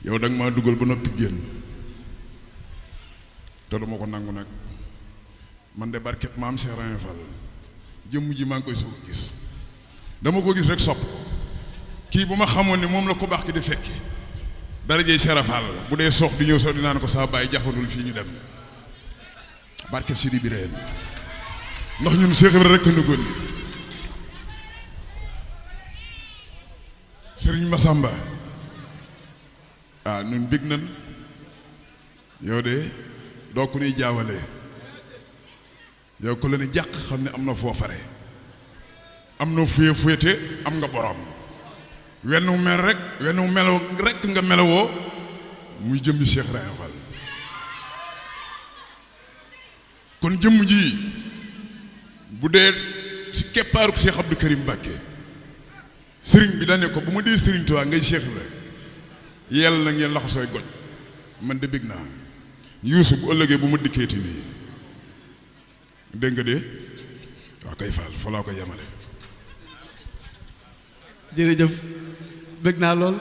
yow danga maa dugal ba noppi génn te dama ko nangu nag man de barket maam Cheikh Ibra Fall jëmm ji maa ngi koy soog a gis dama ko gis rek sopp kii bu ma xamoon ne moom la ko baax ki di fekki darajey Cheikh Ibra Fall bu dee sox di ñëw sax dinaa ne ko saa bàyyi jafandul fii ñu dem barket si di bireen ndax ñun Cheikh Ibra rek nu góndi Sëriñ Masamba nun bég nan yow de doo ku nuy jaawale yow ku la ne jàq xam ne am na foo fare am na fuye fuyete am nga borom wenn mel rek wenn melo rek nga melowoo muy jëmmi Cheikh Ibra Fall kon jëmm ji bu dee ci keppaaruk Cheikh Abdou Karim Mbacké sëriñ bi dane ko bu ma dee sëriñ Tuubaa ngay Cheikh Ibra yell na ngeen laxu sooy goj man de bég naa yuusu bu ëllëgee bu ma dikkeeti nii dégg nga de waaw kay Fall fa laa ko yemale jërëjëf bég naa lool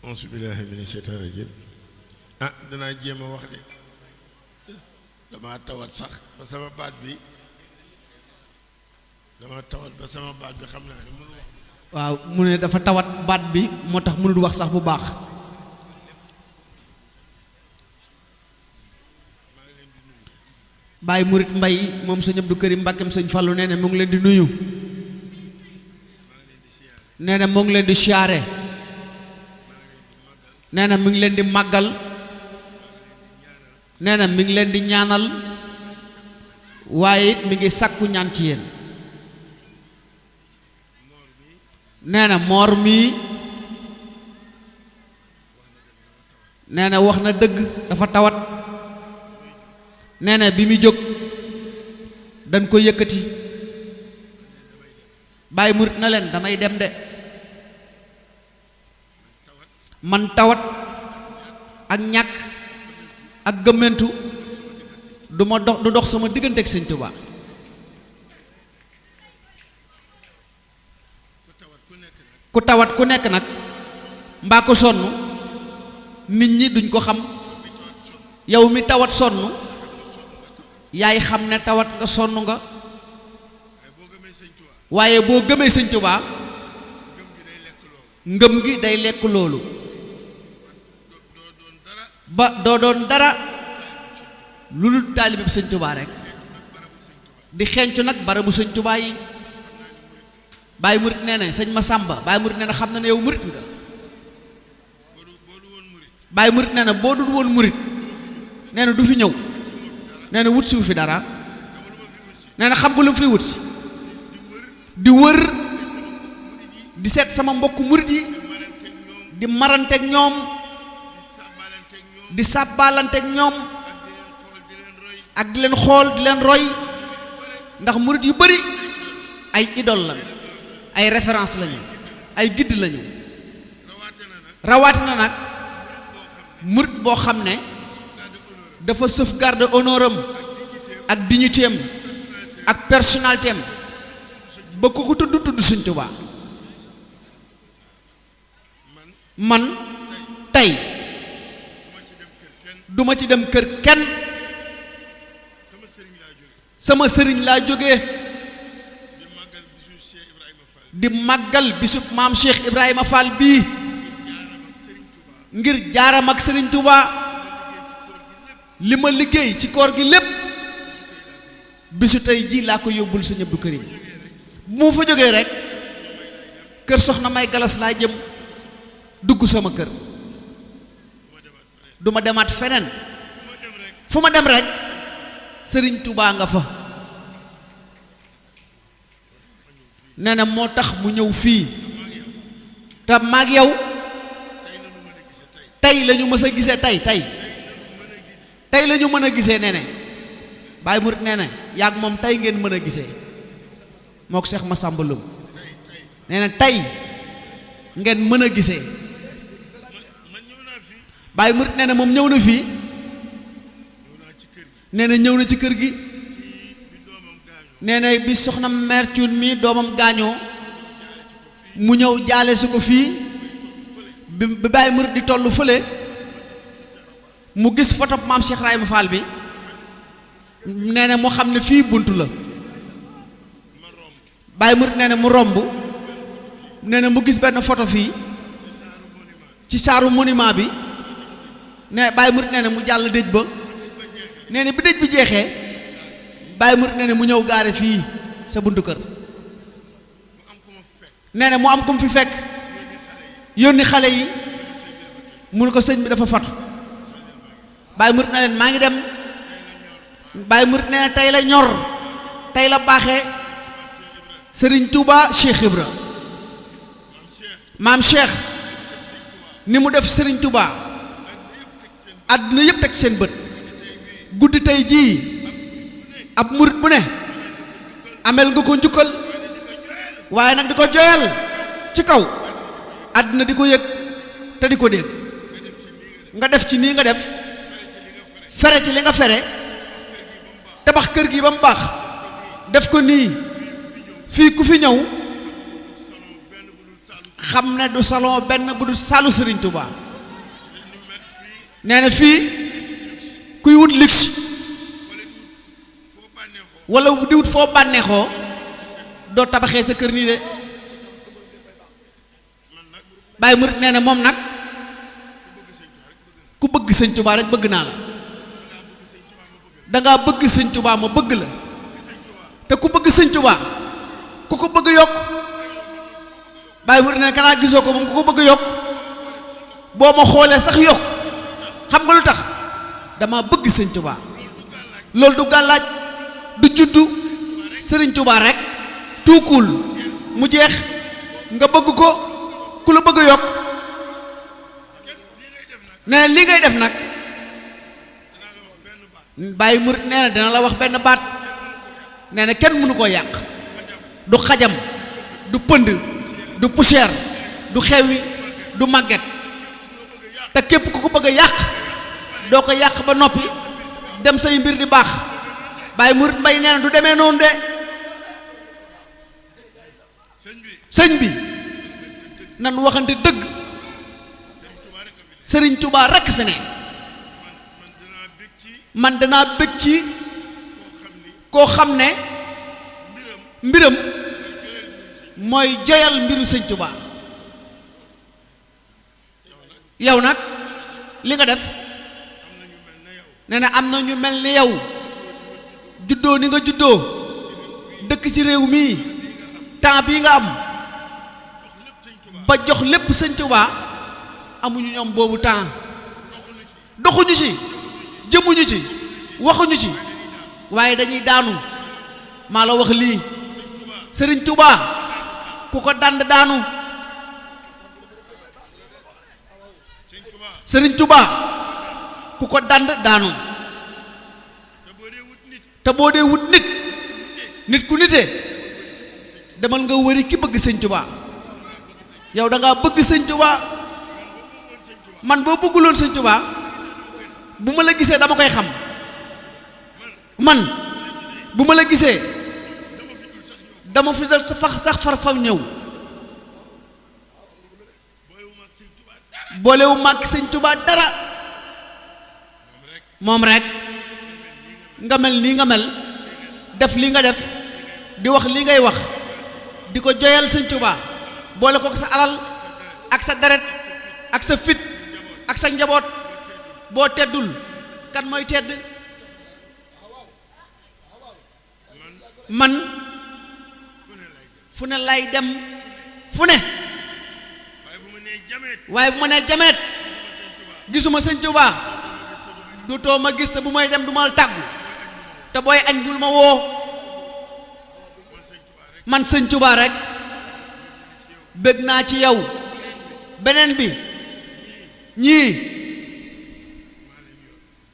auzu billaahi mina sheytaani rajiim danaa jéem a wax de dama tawat sax ba sama baat bi xam naa ne mënu wax waaw mu ne dafa tawat baat bi moo tax mënul wax sax bu baax Baye Murit Mbay moom sëñ Abdou Karim Mbàkkeem sëñ Fallu nee na mu ngi leen di nuyu nee na mu ngi leen di siyaare nee na mi ngi leen di màggal nee na mi ngi leen di ñaanal waaye it mi ngi sàkku ñaan ci yéen nee na moor mii nee na wax na dëgg dafa tawat nee na bi mu jóg dañ ko yëkkati Baye Murit na leen damay dem de man tawat ak ñàkk ak gëmmentu du dox sama diggante ak Sëñ Tuubaa ku tawat ku nekk nag mbaa ko sonn nit ñi duñ ko xam yow mi tawat sonn yaay xam ne tawat nga sonn nga waaye boo gëmee Sëñ Tuubaa ngëm gi day lekk loolu ba doo doon dara lu dul taalibe Sëñ Tuubaa rek di xencu nag barabu Sëñ Tuubaa yi Baye Murit nee na sëñ Masamba Baye Murit nee na xam na ne yow murit nga Baye Murit nee na boo dul woon murit nee na du fi ñëw nee na wut si wu fi dara nee na xam nga lu mu fi wut si di wër di seet sama mbokk murit yi di maranteeg ñoom di sàbbalanteeg ñoom ak di leen xool di leen roy ndax murit yu bari ay idole lañu ay référence lañu ay guide lañu rawatina nag murit boo xam ne dafa sauvegarder honneur am ak dignité am ak personnalité am ba ko ko tudd Sëñ Tuubaa man tey duma ci dem kër kenn sama sëriñ laa jógee di màggal bisub maam Cheikh Ibrahima Fall bii ngir jaaram ak Sëriñ Tuubaa li ma liggéey ci koor gi lépp bisu tey ji laa ko yóbbul Sëñ Abdou Karim bu ma fa jógee rek kër soxna May Galas laa jëm dugg sama kër duma demaat feneen fu ma dem rek Sëriñ Tuubaa nga fa nee na moo tax mu ñëw fii te maag yow tey la ñu mës a gisee tey la ñu mën a gisee nee na Baye Murit nee na yaag moom tey ngeen mën a gisee mook Cheikh Massamba Loum nee na tey ngeen mën a gisee Baye Murit nee na moom ñëw na fii nee na ñëw na ci kër gi nee na bi soxna mère Thioune mi doomam gaañoo mu ñëw jaale si ko fii bi Baye Murit di toll fële mu gis photo maam Cheikh Ibrahima Fall bi nee na mu xam ne fii buntu la Baye Murit nee na mu romb nee na mu gis benn photo fii ci saaru monument bi nee Baye Murit nee na mu jàll dëj ba nee na bi dëj bi jeexee Baye Murit nee na mu ñëw gaare fii sa buntu kër nee na mu am ku mu fi fekk yónni xale yi mu ne ko sëñ bi dafa fatu Baye Murit na leen maa ngi dem Baye Murit nee na tey la ñor tey la baaxee Serigne Touba Cheikh Ibra maam Cheikh ni mu def Serigne Touba àdduna yëpp teg seen bët guddi tey jii ab murit bu ne amel nga ko njukkal waaye nag di ko joyal ci kaw àdduna di ko yëg te di ko dégg nga def ci nii nga def fere ci li nga fere tabax kër gi ba mu baax def ko nii fii ku fi ñëw xam ne du salon benn bu du salu Serigne Touba nee na fii kuy wut luxe wala di wut foo bànneexoo doo tabaxee sa kër nii de Baye Murit nee na moom nag ku bëgg Sëñ Touba rek bëgg naa la dangaa bëgg Sëñ Touba ma bëgg la te ku bëgg Sëñ Touba ku ko bëgg yokk Baye Murit nee na kanaa gisoo ko moom ku ko bëgg yokk boo ma xoolee sax yokk xam nga lu tax dama bëgg Sëñ Touba loolu du gàllaaj du juddu Sëriñ Touba rek tuukul mu jeex nga bëgg ko ku la bëgg yokk nee na li ngay def nag Baye Murit nee na dina la wax benn baat nee na kenn mënu koo yàq du xajam du pënd du poussière du xewwi du màgget te képp ku ko bëgg a yàq doo ko yàq ba noppi dem say mbir di baax Baye Murit Mbay nee na du demee noonu de sëñ bi nan waxante dëgg Sëriñ Touba rekk fi ne man danaa bëgg ci koo xam ne mbiram mooy joyal mbiru Sëñ Touba yow nag li nga def nee na am na ñu mel ni yow juddoo ni nga juddoo dëkk ci réew mii temps bii nga am ba jox lépp Sëñ Touba amuñu ñoom boobu temps doxuñu ci jëmuñu ci waxuñu ci waaye dañuy daanu maa la wax lii Sëriñ Touba ku ko dand daanu Sëriñ Touba ku ko dand daanu te boo dee wut nit ku nite demal nga wëri ki bëgg Sëñ Touba yow da ngaa bëgg Sëñ Touba man boo bëgguloon Sëñ Touba bu ma la gisee dama koy xam man bu ma la gisee dama fi dal sax far fam ñëw boolewu mag Sëñ Touba dara moom rek nga mel nii nga mel def li nga def di wax li ngay wax di ko joyal Sëñ Touba boole ko sa alal ak sa deret ak sa fit ak sa njaboot boo teddul kan mooy tedd man fu ne lay dem fu ne waaye bu ma nee jameet gisuma Sëñ Touba du too ma gis te bu may dem du ma la tàggu te booy añ bul ma woo man Sëñ Touba rek bëgg naa ci yow beneen bi ñii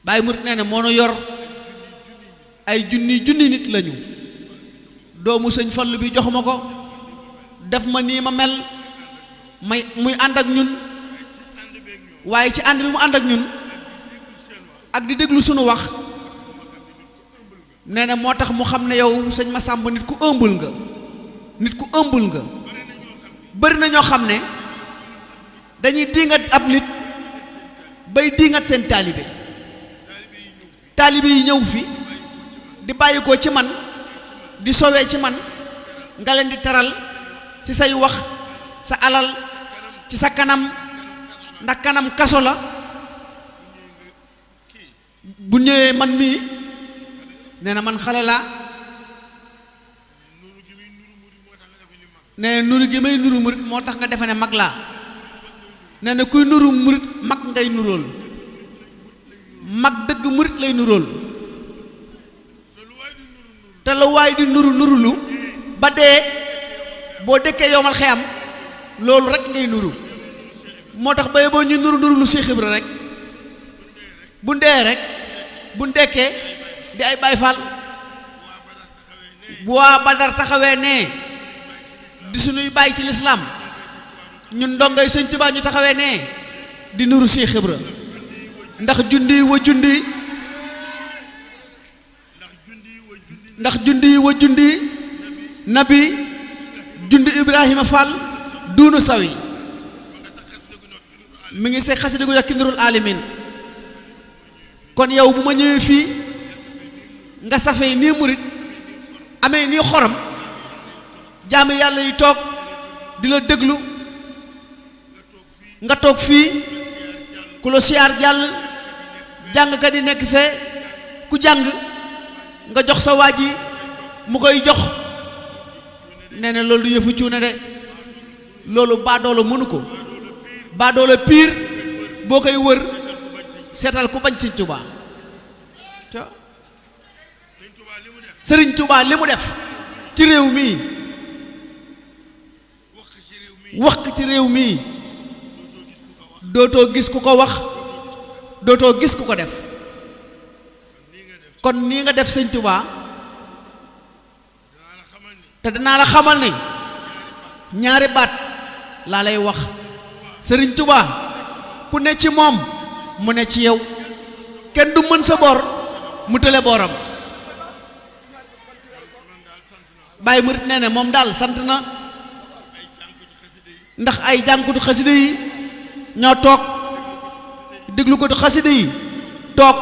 Baye Murit nee na moo nu yor ay junni nit lañu doomu Sëñ Fallu bi jox ma ko def ma nii ma mel may muy ànd ak ñun waaye ci ànd bi mu ànd ak ñun ak di déglu sunu wax nee na moo tax mu xam ne yow sëñ Massamba nit ku ëmbul nga nit ku ëmbul nga bari na ñoo xam ne dañuy diingat ab nit bay diingat seen taalibe yi ñëw fi di bàyyi ko ci man di sowee ci man nga leen di teral ci say wax sa alal ci sa kanam ndax kanam kaso la bu ñëwee man mii nee na man xale laa nee nuru gi may nuru murit moo tax nga defe ne mag laa nee na kuy nuru murit mag ngay nuróol mag dëgg murit lay nuróol te la waay di nurulu ba dee boo dëkkee yomal xeyam loolu rek ngay nuru moo tax bay boo ñu nurulu Seex Ibra rek bu ndee rek bu ndekkee di ay Baay Faal bu waa Badar taxawee nee di suñuy bàyyi ci lislaam ñun ndongoy Sëñ Tuubaa ñu taxawee nee di nuru Seex Ibra ndax jundi wa jundi nabi jundi Ibrahima Fall duunu sawi mi ngi seeg xasida gu yàkki nurul alamin kon yow bu ma ñëwee fii nga safee nii murit amee nii xorom jaami yàlla yi toog di la déglu nga toog fii ku la siyaar jàll jàngkat yi nekk fee ku jàng nga jox sa waaj yi mu koy jox nee na loolu du yëfu cuune de loolu baadoola mënu ko baadoola piir boo koy wër seetal ku bañ Sëñ Tuubaa Sëriñ Tuubaa li mu def ci réew mii wax ci réew mii dootoo gis ku ko wax dootoo gis ku ko def kon nii nga def Sëñ Tuubaa te danaa la xamal ni ñaari baat laa lay wax Sëriñ Tuubaa ku ne ci moom mu ne ci yow kenn du mën sa bor mu tële boram Baye Murit nee na moom daal sant na ndax ay jànkutu xasida yi ñoo toog déglu ko xasida yi toog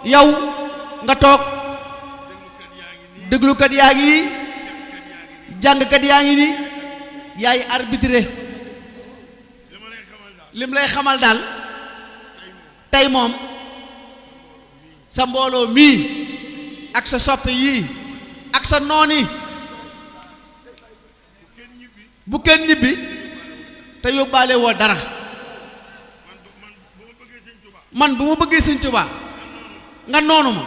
yow nga toog déglukat yaa ngi jàngkat yaa ngi ni yaay arbitré lim lay xamal daal tey moom sa mbooloo mii ak sa soppe yii ak sa nooni bu kenn ñibbi te yóbbaale woo dara man bu ma bëggee Sëñ Tuubaa nga noonu ma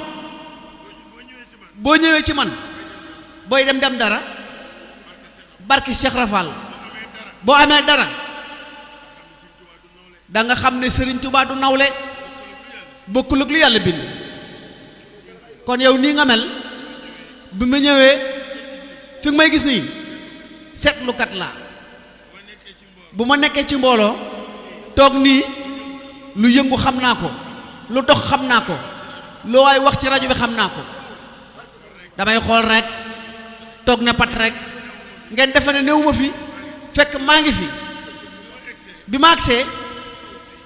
boo ñëwee ci man booy dem dara barki Cheikh Rafal boo amee dara da nga xam ne Sëriñ Tuubaa du nawle bokkul ak lu yàlla bind kon yow nii nga mel bi ma ñëwee fi nga may gis nii seetlukat laa bu ma nekkee ci mbooloo toog nii lu yëngu xam naa ko lu dox xam naa ko loo waay wax ci rajo bi xam naa ko damay xool rek toog ne pat rek ngeen defe ne néew ma fi fekk maa ngi fi bi ma agsee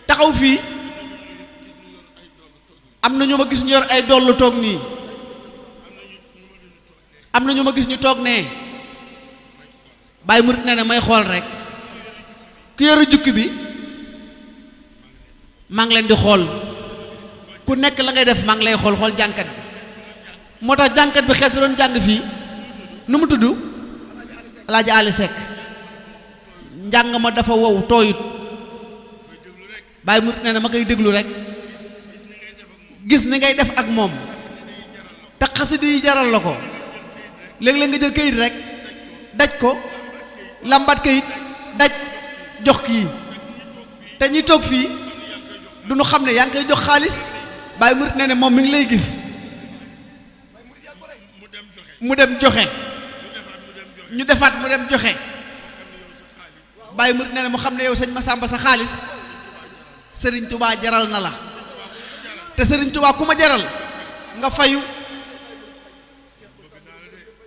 taxaw fii am na ñu ma gis ñu yor ay dollu toog nii am na ñu ma gis ñu toog nee Baye Murit nee na may xool rek ku yoru jukki bi maa ngi leen di xool ku nekk la ngay def maa ngi lay xool jànkat bi moo tax jànkat bi xees bi doon jàng fii nu mu tudd Alaaji Ali Seck njàng ma dafa wow tooyut Baye Murit nee na ma koy déglu rek gis ni ngay def ak moom te xasida yi jaral la ko léeg-léeg nga jël kayit rek daj ko lambat kayit daj jox kii te ñi toog fii du ñu xam ne yaa ngi koy jox xaalis Baye Murit nee na moom mi ngi lay gis mu dem joxe ñu defaat mu dem joxe Baye Murit nee na mu xam ne yow sëñ Massamba sa xaalis Sëriñ Tuubaa jaral na la te Sëriñ Tuubaa ku ma jaral nga fayu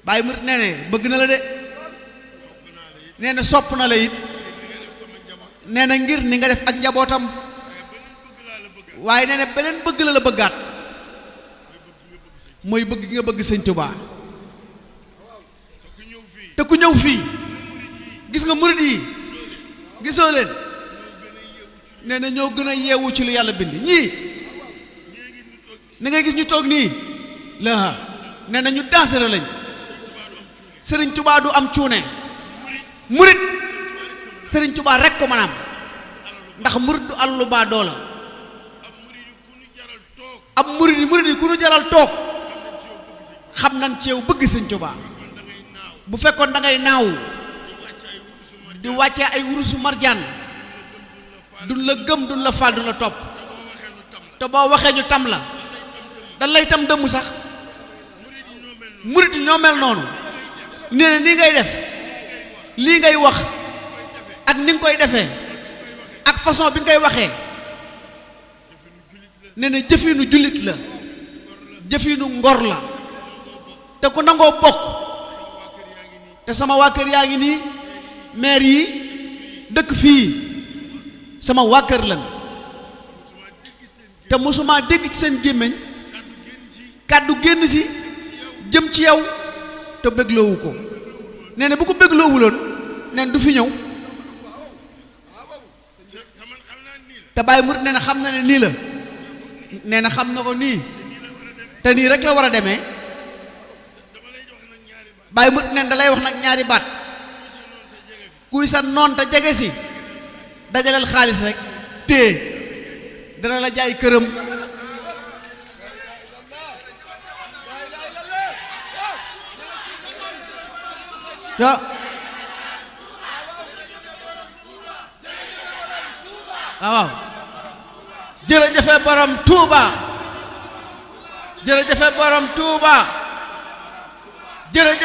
Baye Murit nee ne bëgg na la de nee na sopp na la it nee na ngir ni nga def ak njabootam waaye nee na beneen bëgg la bëggaat mooy bëgg gi nga bëgg sëñ Tuubaa te ku ñëw fii gis nga murit yi gisoo leen nee na ñoo gën a yeewu ci lu yàlla bind ñii ni ngay gis ñu toog nii la nee na ñu dansere lañ sëriñ Tuubaa du am cuune murit sëriñ Tuubaa rek ko mën a am ndax murit du àllu baa doola ab murit yi ku nu jaral toog xam nañ ci yow bëgg sëñ Tuubaa bu fekkoon da ngay naaw di wàccee ay wurusu marjaan duñ la gëm duñ la faal duñ la topp te boo waxee ñu tam la dañ lay tam dëmm sax murit yi ñoo mel noonu nee na nii ngay def lii ngay wax ak ni nga koy defee ak façon bi nga koy waxee nee na jëfinu jullit la jëfinu ngor la te ku nangoo bokk te sama waa kër yaa ngi nii maire yi dëkk fii sama waa kër lan te mosuma dégg ci seen gémmiñ kàddu génn si jëm ci yow te bégloowu ko nee na bu ko bégloowuloon nee na du fi ñëw te Baye Murit nee na xam na ne nii la nee na xam na ko nii te nii rek la war a demee Baye Murit nee na da lay wax nag ñaari baat kuy sa noon te jege si dajaleel xaalis rek téye dana la jaay këram waaw waaw jërëjëfe borom Touba jërëjëfe borom Touba jërëjëf